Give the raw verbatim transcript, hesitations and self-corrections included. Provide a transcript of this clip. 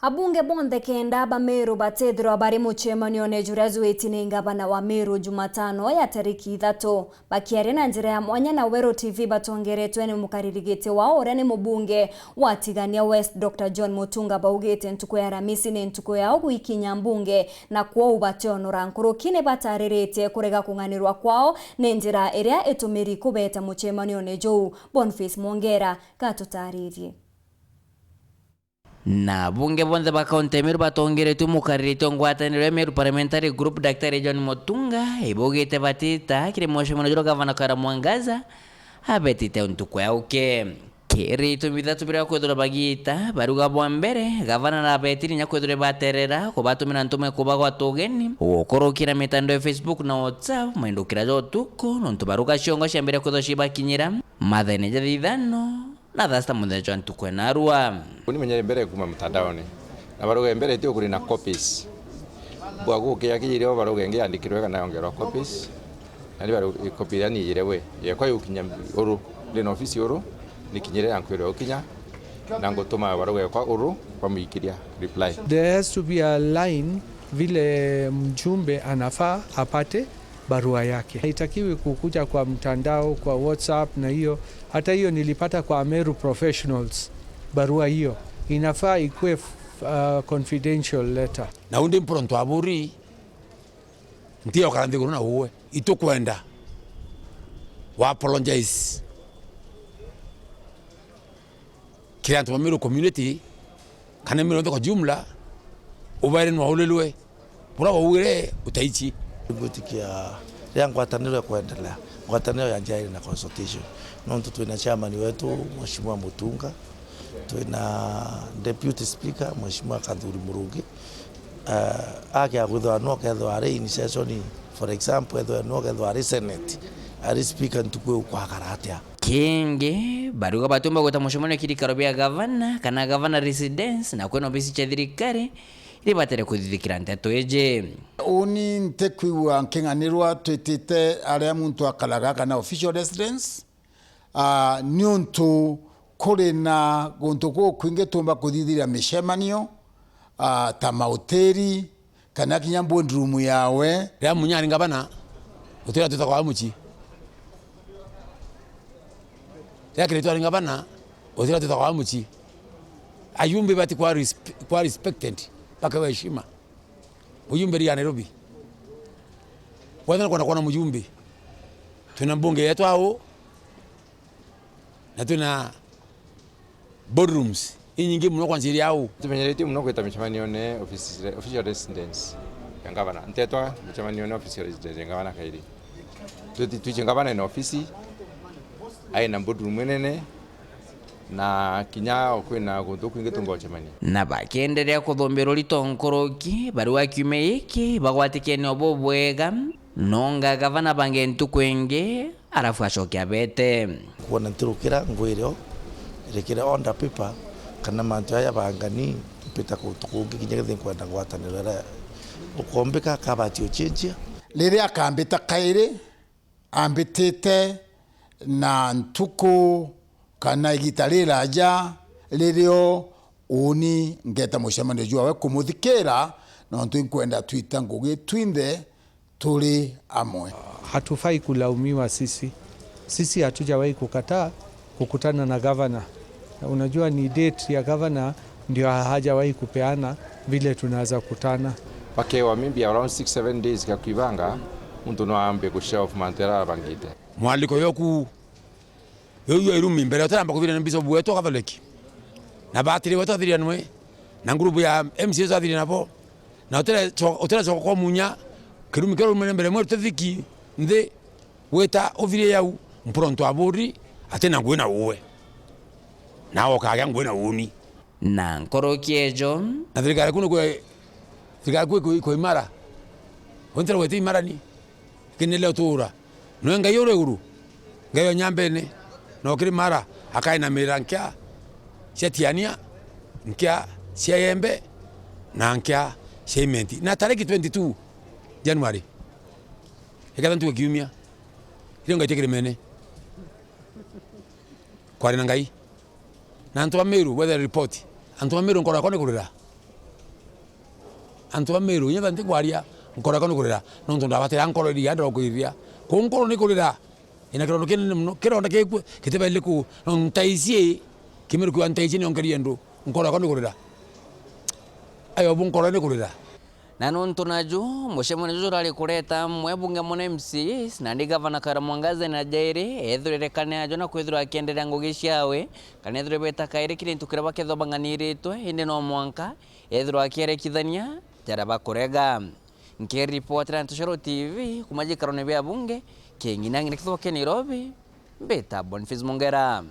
Abunge bonthe kenda ba Meru batethirwa bari mucemanione juria jwiti ni ngavana wa Meru Jumatano ya tariki ithatu. Bakiaria na njira ya mwanya na Weru T V, batongeretwe ni mukariri giti wao uria ni mubunge wa Tigania West, Doctor John Mutunga, baugite ntuku ya Aramisi ni ntuku yao gwikinya mbunge, na kwou bationora nkuruki ni batariritie kurega kung'anirwa kwao ni njira iria itumiri kubeta mucemanione juu. Boniface Mwongera gatutaririe. Na abunge bonthe ba kaunti ya Meru batongeretue mukariritie ngwataniro ya Meru Parliamentary Group, Daktari John Mutunga, ibaugite batita kiri mucemano juria gavana Kawira Mwangaza abetite o ntuku ya uke. Kiri itumi bithatu biria kwithirwa bagiita, bariuga bwa mbere, gavana nabetiri inya kwithirwa baterera kubatumira ntumwa kubagwata ugeni, gukurukira mitandao ya Facebook na WhatsApp, maindukira ja utuku, nontu baruga ciongo ciambire kwithirwa cibakinyira mathaine ja thithano na thaa sita muthenya jwa ntuku ya narua. Uni menyere mbere kuma mtandaoni. Na baruge mbere ti ukuri na copies. Bwa gukia kijire o baruge ngi yandikirwe kana yongerwa copies. Na ni baru copy yani ijire we. Yekwa yukinya uru. Ndi na ofisi uru. Nikinyire ya nkwire ukinya. Na ngutuma baruge kwa uru kwa muikiria reply. There has to be a line vile mjumbe anafaa apate barua yake. Haitakiwi kukuja kwa mtandao, kwa WhatsApp na hiyo. Hata hiyo nilipata kwa Meru Professionals, barua hiyo. Inafaa ikuwe f-, uh, confidential letter. Na undi mpuro ntwaburi, ntiokara nthiguru na uwe. Itukwenda wa apologize kiri antu ba Meru community, kana Meru yonthe kwa jumla, ubaire nwaurirwe. Buria waugire utaici. Ngwitikia riria ngwataniro ikwendelea, ngwataniro ya njairi na consultation. Nontu twina chairman wetu, Mheshimiwa Mutunga, twina deputy speaker, Mheshimiwa Kathuri Murungi, eh, akia kwithirwa no kethirwa ari in session, for example, ethirwa no kethirwa ari senate, ari speaker, ntuku iu kwakara atia? Kingi, bariuga batiumba gwita mucemanio kirikaro bia gavana kana gavana residence, na kwina obisi cia thirikari, ribatere kuthithikira nteto iji. Uni ntikwigua nking'anirwa twitite aria muntu akaraga kana official residence, ah, niuntu kuri na guntu gukwingi tuumba kuthithiria micemanio, ah, ta mautiri, kana kinya boardroom yawe. Riria Munya ari ngavana, utira twitagwa wa mucii. Riria Kiraitu ari ngavana, utira twitagwa wa mucii. Ayumbe bati kwa resp-, kwa respected, bakewa heshima. Mujumbe ria Nairobi. Bwethana kwenda kwona mujumbe. Twina mbunge yetu au, na twina boardrooms inyingi muno kwa njiri au. Tumenyeretie muno gwita micemanione office, official residence ya ngavana. Ntetwa micemanione official residence ya ngavana kairi. Twiti-, twici ngavana ina ofisi, aina boardroom inene, na kinya o kwina guntu kwingi tumba ucemania. Na bakienderea kuthumbirwa rito nkuruki, bariuga kiumia giki bagwatikenie o bubwega, nonga gavana bange ntuku ingi, arafu acoke abete. Kwona ntirukira ngwire o, irekire order paper, kana mantu jaya bangani, mpita kuntu kungi kinya kethi nkwenda ngwataniro iria ukombika, kabati ucinjia. Riria akambita kairi, ambitite na ntuku kana igita riraja, ririo uni ngeta mucemanio jwawe kumuthikira, nontu inkwenda twita ngugi twinthe turi amwe. Hatufai kulaumiwa sisi. Sisi hatujawahi kukataa kukutana na gavana. Unajua ni date ya gavana ndio hajawahi kupeana vile tunaweza kutana. Bakewa maybe around six, seven days ga kwibanga, muntu no ambe ku shelf mantu jaria arabangite. Mwaliko yoku yo yo irumi mbere, utaramba kuthirana na bishop wetu wa Catholic. Na batiri wetu athirianwe, na ngurubu ya M C As athiria nabo. Na utire cho-, utire choka kwa Munya, kirumi kio rumene mbere mwe tutethiki nthi, wita uthirie yau, mpuro ntwaburi, ati na ngui na uwe. Na okagia ngui na uni. Na nkoroki ejo. Na thirikari kunu kwe, thirikari kwe, kwe, kwe imara. Ontira wete imara ni. Kinile utura. Nwe Ngai uri iguru. Ngai o nyambene. Na ukiri mara, akainamira nkia cia tiania, nkia cia yembe, na nkia cia imenti. Na tariki twenty-two January, iketha ntuku kiumia, irio ngaitia kirimene. Kwari na Ngai. Na antu ba Meru, wethere report. Antu ba Meru nkoro yakwa ni kurira. Antu ba Meru, inya banti kwaria, nkoro yakwa ni kurira, nontu ndabatira nkoro iria ndokwithia. Ku nkoro ni kurira, ina kirondo kinene muno, kirondo gikue gitibaire ku, no ntaici, kimiru kiwa ntaici nionkerie ndu, nkoro yakwa ni kurira. Ayo bu nkoro ni kurira. Na nontu naju, mucemanio juju urari kureta amwe bunge muna M C As, nandi gavana Kawira Mwangaza na Jairi, ethirwe erekane ajo na kwithirwa akienderea ngugi ciawe, kana ethirwe beta kairi kiri into kiria bakethwa bang'aniritwe, indi no mwanka ethirwa akierekithania jaria bakurega. Nkiripotera Ntoshoro T V kuma gikarone bia bunge, king'ina ng'ina kithuko kia Nairobi, mbita Boniface Mongera.